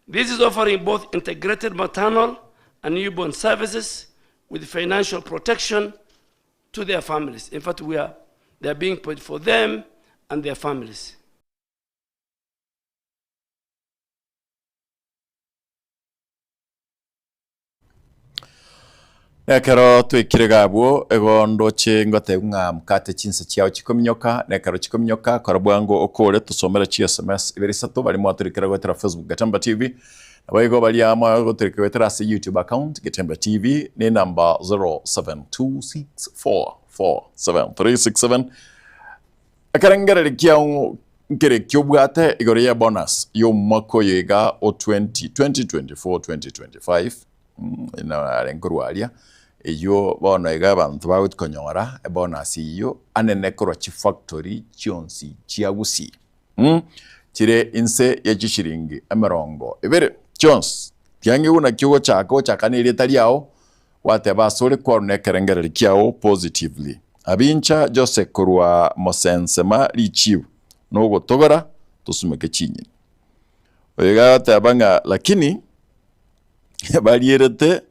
This is offering both integrated maternal and newborn services with financial protection to their families. In fact, they are being paid for them and their families. Nekero twekire iga abwo, igo ndoche ngotebiwa ng'a mkate chinsa chiao chikominyoka, na ekero chikominyoka kora bwango okore tosomere chi sms ibere isato baria mwatorikera goetera Facebook Getemba TV, naboigo baria mwagotorikera goetera ase YouTube account Getemba TV ne number 0726447367. Ekerengererio kiao nkere kiobwate igoro ye bonus y'omwaka oyo iga o 2024 2025 nare nkorwa aria, eyio bono iga abanto bagochi konyora ebonus eyio anene korwa chifactory chionsi chia Gusii chire inse ye chishiringi emerongo ebere chionsi. Tiangi buna ki ogochaka gochaka na erieta riao Gwateba asore kwarwa nekerengererio kiao positively. Abincha Jose korwa Mosensema richibu nogotogora tosumeke chinyeni. Oyo iga agoteba ng'a lakini barierete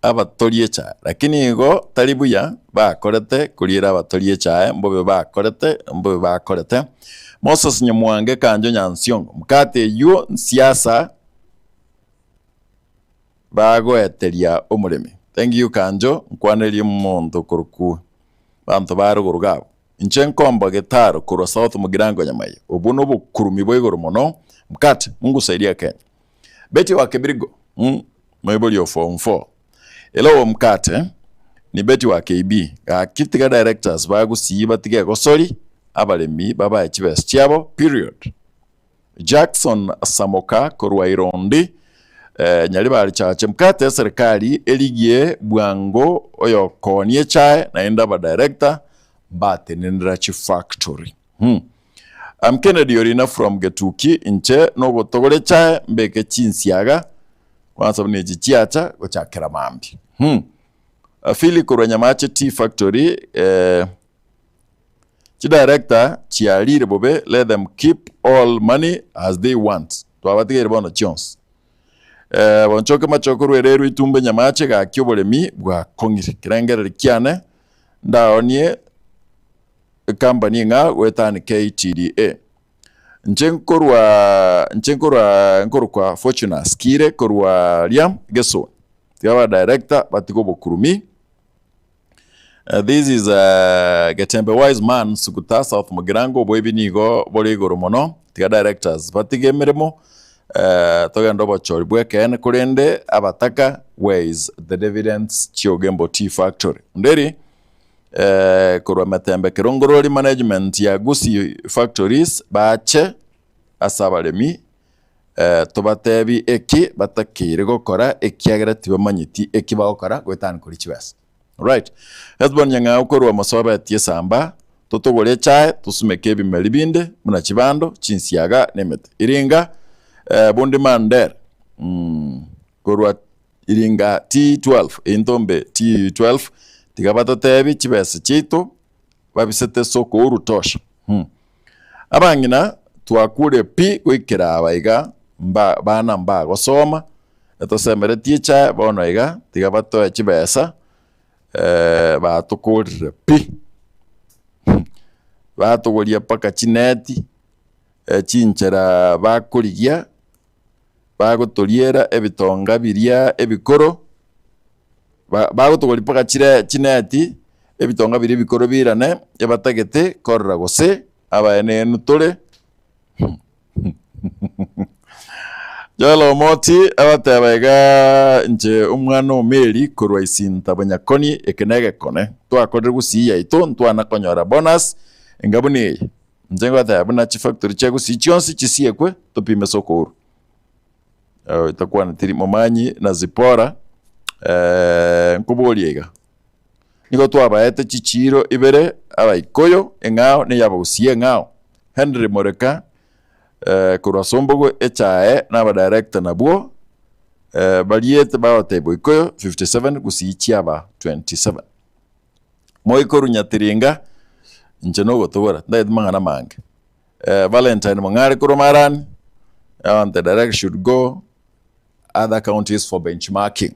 abatoria echae lakini igo tari buya bakorete koriera abatoria echae mbobe bakorete mbobe bakorete. Moses Nyamwange Kanjo Nyansiongo mkate eywo nsiasa. Bagoeteria omoremi. Thank you Kanjo, nkwanerie omonto korokwa banto ba rogoro gabo. Inche nkomba getaro korwa South Mugirango Nyamaiya. Obwo nobokurumi bwa igoro mono. Mkate, Mungu saidia Kenya. Betty wa Kebirigo, mm, moibori o form 4. Hello Mkate, ni Betty wa KB. Gaki tiga directors ba Gusii batige egosori, abaremi babae chibesa chiabo, period. Jackson Samoka korwa Irondi, Eh, Nyaribari Chache mkate eserikali erigie bwango oyokoonia echae naende abadirector mbatenenera chifactory. Hmm. I'm Kennedy Orina from Getuki inche nogotogora echae mbeke chinsiaga kwanza buna echi chiacha gochakera mambia. Hmm. Philly korwa Nyamache Tea Factory eh, Chidirector chiarire bobe let them keep all money as they want twabatigeire bono chionsi. Eh, bonchoke machoke rwererwe itumbe nyamache gaki oboremi bwakong'ire kerengereri kiane ndaonie ecompany eng'ao goetani KTDA. Nche nkorwa nche nkorwa nkorokwa Fortunus Kire korwa Riam Gesoni. Tiga aba director batige obokurumi. This is Getembe wise man Suguta South Mugirango oboibi nigo bore igoro mono tiga directors batige emeremo togende obochori bw'ekeene korende abataka where is the dividends chiogembo tea factory Nderi korwa Metembe Kerongorori management ya Gusii factories bache ase abaremi tobatebi eki batakeire gokora ekiagera tibamanyeti eki bagokora goetania koria chibesa. Alright. Hesbon Nyang'au korwa Mosobeti esamba, totogore echae, tosumeke ebimeri binde buna chibando, chinsiaga na emete. Iringa eh, Bundi Mander mm, korwa Iringa T12 einto mbe T12 tiga batotebi chibesa chiaito babisete soko oru tosha. Hmm. Abang'ina twakure pi goikera aba iga mba bana mbagosoma etosemeretie echae bono iga tiga batoe chibesa batokorire pi batogoria mpaka chineti chinchera bakorigia bagotoriera ebitonga biria ebikoro bagotogoria mpaka chire chineti ebitonga biria ebikoro birane ebatagete korora gose abaenenu tore. Joel Omoti agateba iga inche omwana o Mary korwa Isinta Bonyakoni eke negekone twakorire gusii yaito ntwana konyora bonus enga buna eye. Inche ngoteba buna chifactory chia gusii chionsi chisiekwe topime ase okourwa. Takwanetiri Momanyi na Zipporah nkoboria iga nigo twabaete chichiiro ibere Abaikoyo eng'ao na ey'Abagusii eng'ao. Henry Moreka korwa Sombogo echae na abadirector nabwo bariete bagotebia Boikoyo 57 Gusii chiaba 27. Moi korwa Nyatiringa inche nogotogora tindageti mang'ana mange. Valentine Mong'are korwa Marani the director should go other counties for benchmarking.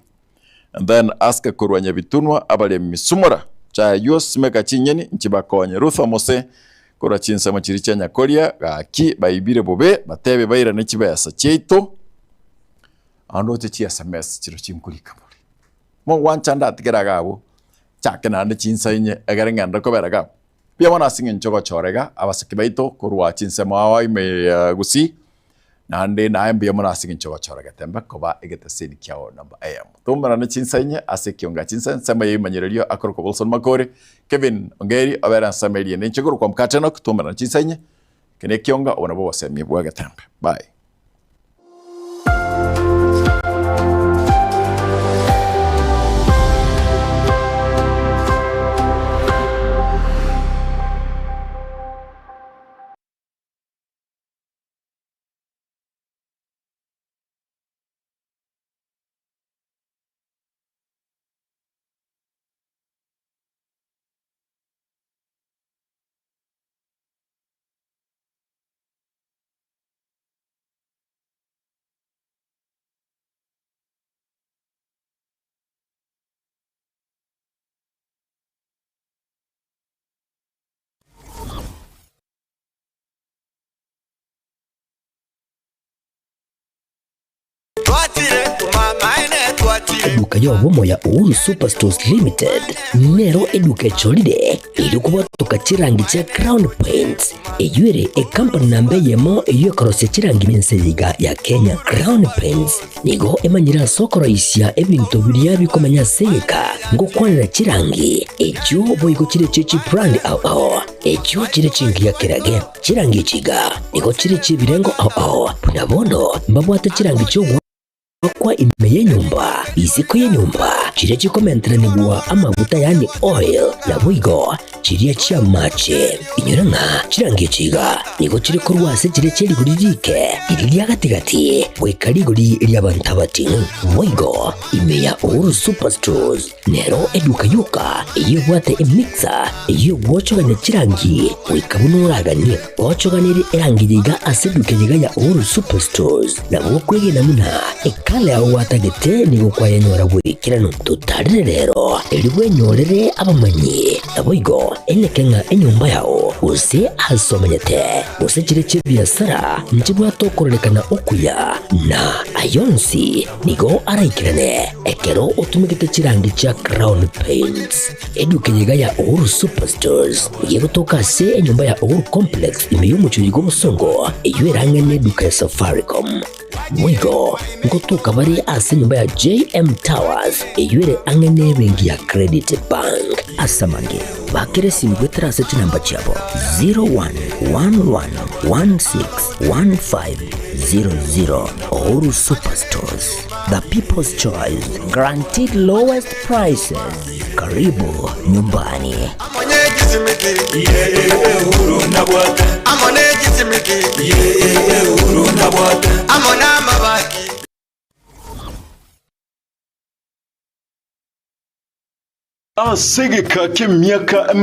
And then ask korwa Nyabitunwa abaremi sumora chaywo simeka chinyeni nchibakonye. Ruth Omose korwa chinsemo chiria chia Nyakoria gaki baibire bobe batebe bairane chibesa chiaito ande oche chi sms chiro chinkorika bori. Mogwancha ndatigere iga abwo chake naende chinsa inye egere ng'ende kobera iga abwo. Mbuya mono ase eng'encho ogochora iga abasake baito korwa chinsemo ao ime ya Gusii Naende naye mbuya mono ase engencho y'ogochora getembe koba egeteseni kiao namba eyemo. Toumerane chinsa inye ase ekionga chinsa ensemo y'ebimanyererio akorokwa Wilson Makori, Kevin Ongeri obere ensemo eria ende inche nkorokwa Mkate Enock toumerane chinsa inye eke nekionga obo nabwo obosemia bwa getembe. Bye. Eduka y'obomo ya Uhuru Superstores Limited nero eduka echorire erio kobwatoka chirangi chia Crown Paints eyio ere ecompany namba eyemo eyio ekorosia chirangi nense iga ya Kenya. Crown Paints nigo emanyire ase okoroisia ebinto biria bikomenya ase egeka ngokwanera chirangi echio boigo chire chie chibrand ao ao echio chire chingiya kerage. Chirangi echi iga nigo chire chi'ebirengo ao ao, buna bono mbabwate chirangi chi'ogoaka. Kwa ime y'enyomba, isiko y'enyomba, chiria chikomenteranigwa amaguta yaani oil, naboigo chiria chi'amache. Inyora ng'a chirangi echi iga nigo chire korwa ase chiria chie rigori riike, riria ria gati-gati, goika rigori ri'abanto abating'u. Boigo ime ya Uhuru Superstores nero eduka yoka eyio ebwate emixer eyio egwochogania chirangi goika buna oraganie. Gochoganerie erangi eye iga ase eduka eye iga ya Uhuru Superstores nabo okwegena buna ekala yao gwatagete nigo kwayenyora bw'ekeranu. Totarire rero erio bwenyorere abamanyi, naboigo eneke ng'a enyomba yao gose ase omenyete gose chire chi'ebiasara nchibwate okororekana okuya, na ayonsi nigo araikerane ekero otumegete chirangi chia Crown Paints. Eduka eye iga ya Uhuru Superstores nigo egotoka ase enyomba ya Uhuru Complex ime y'omochie oyo bw'obosongo eyio erang'ane eduka ya Safaricom. Boigo ngotoka bare ase enyomba ya JM Towers eyio ere ang'e n'ebenki ya Credit Bank. Ase amange, bakera esimi goetera ase chinamba chiabo 0111161500. Uhuru Superstores, the people's choice, guaranteed lowest prices. Karibu nyumbani. Ase egeka ki'emiaka.